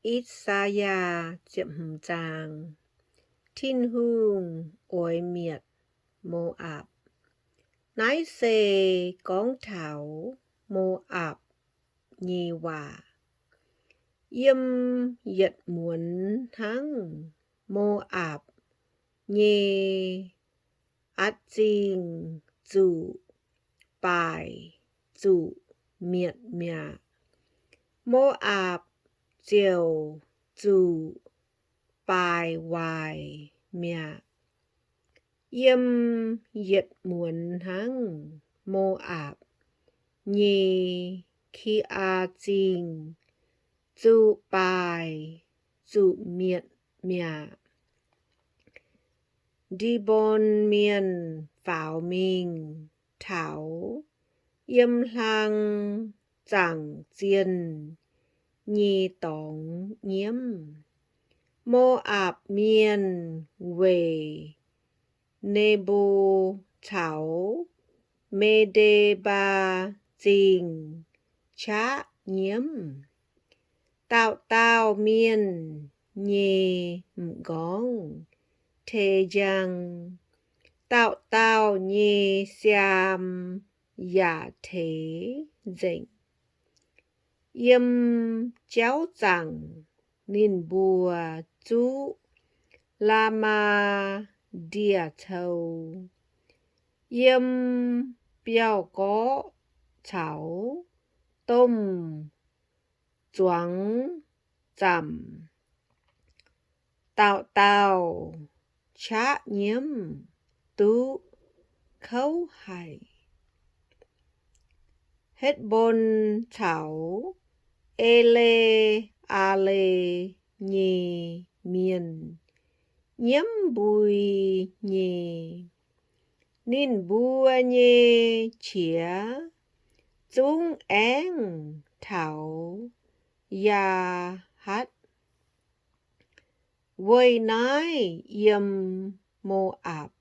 I^saa^yaa ziepc hmz zaang. Tin-Hungh oix mietc Mo^apc. Naaiv se gorngv taux Mo^apc nyei waac. Yiem yietc muonz hnangv, Mo^apc nyei atv zingh zuqc baaic zuqc mietc mi'aqv. Mo^apc ziouc zuqc baaic waaic mi'aqv. Yiem yietc muonz hnangv, Mo^apc nyei Ki^aa Zingh zuqc baaic zuqc mietc mi'aqv. Ndi^mbon Mienh faaux mingh taux yiem hlang zaangc zienh nyei dorngx nyiemv. Mo^apc Mienh weic Ne^mbo caux Me^nde^mbaa Zingh qaqv nyiemv. Dauh dauh mienh nyei m'nqorngv teix njang, dauh dauh nyei siaam yaac teix nzengc. Yiem jauv zaangc ninh mbuo zuqv la'maah ndie-cou. Yiem biauv-gorqv caux domh zuangx zaamc, dauh dauh qaqv nyiemv duqv kouv haic. Hetv^mbon caux E^le^aa^le nyei mienh nyiemv mbui nyei. Ninh mbuo nyei qiex zungv aengv taux Yaahatc. Weic naaiv yiem Mo^apc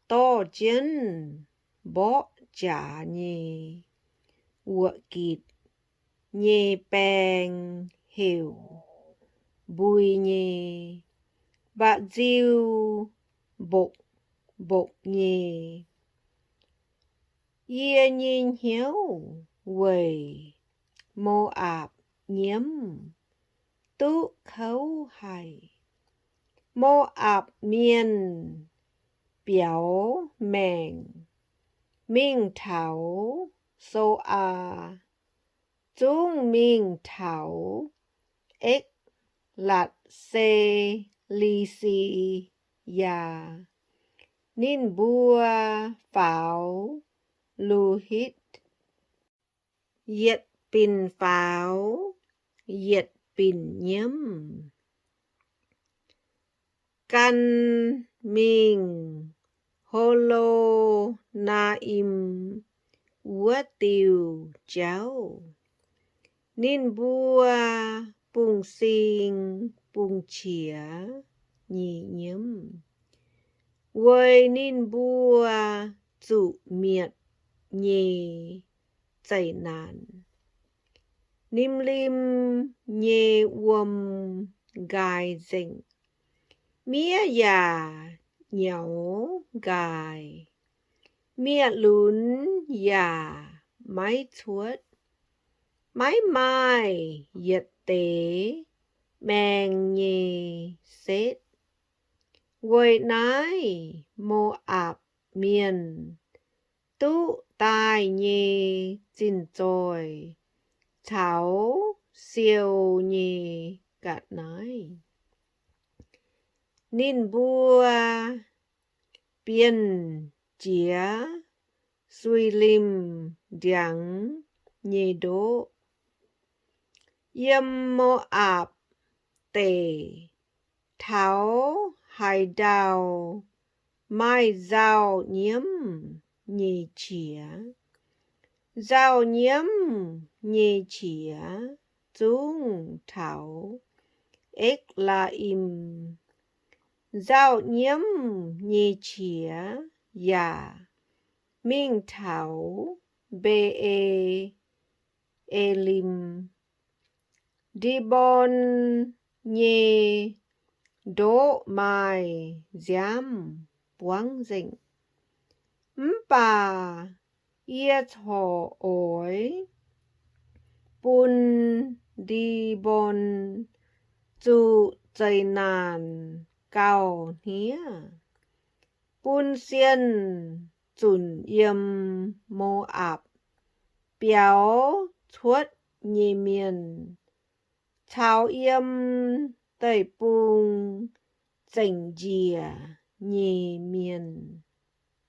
dorh jienv mborqv jaax nyei wuoqc gitc nyei baeng heuc Mbui Nyei, mba'nziu mbokc mbokc nyei. Yie nyei hnyouv weic Mo^apc nyiemv duqv kouv haic. Mo^apc Mienh biaux maengc mingh taux So^aa, zungv mingh taux Ekv^latc Se^li^si^yaa. Ninh mbuo faaux Lu^hitv, yietc binc faaux yietc binc nyiemv. Gan mingh Ho^lo^naa^im wuov diuh jauv, ninh mbuo bungx-sing bungx-qiex nyei nyiemv, weic ninh mbuo zuqc mietc nyei zeqc naanc. Nimlim nyei wuom nqaai nzengc, miev yaac nyaux nqaai, miev-lunx yaac maiv cuotv, maiv maaih yietc deix maeng nyei setv. Weic naaiv Mo^apc Mienh duqv daaih nyei zinh zoih caux siou nyei ga'naaiv. Ninh mbuo bienh jiex Suilim Ndiangx nyei ndoqv. Yiem Mo^apc Deic, taux haaix ndau maaih nzauh nyiemv nyei qiex, nzauh nyiemv nyei qiex zungv taux Ekv^laa^im. Nzauh nyiemv nyei qiex yaac mingh taux Mbe^e^e^lim. Ndi^mbon nyei ndoqv maaih nziaamv buangv nzengc. Mv baac yie corc oix bun Ndi^mbon zuqc zeqc naanc gauh hniev, bun sienh zunc yiem Mo^apc biaux cuotv nyei mienh caux yiem deic-bung zengc njiec nyei mienh.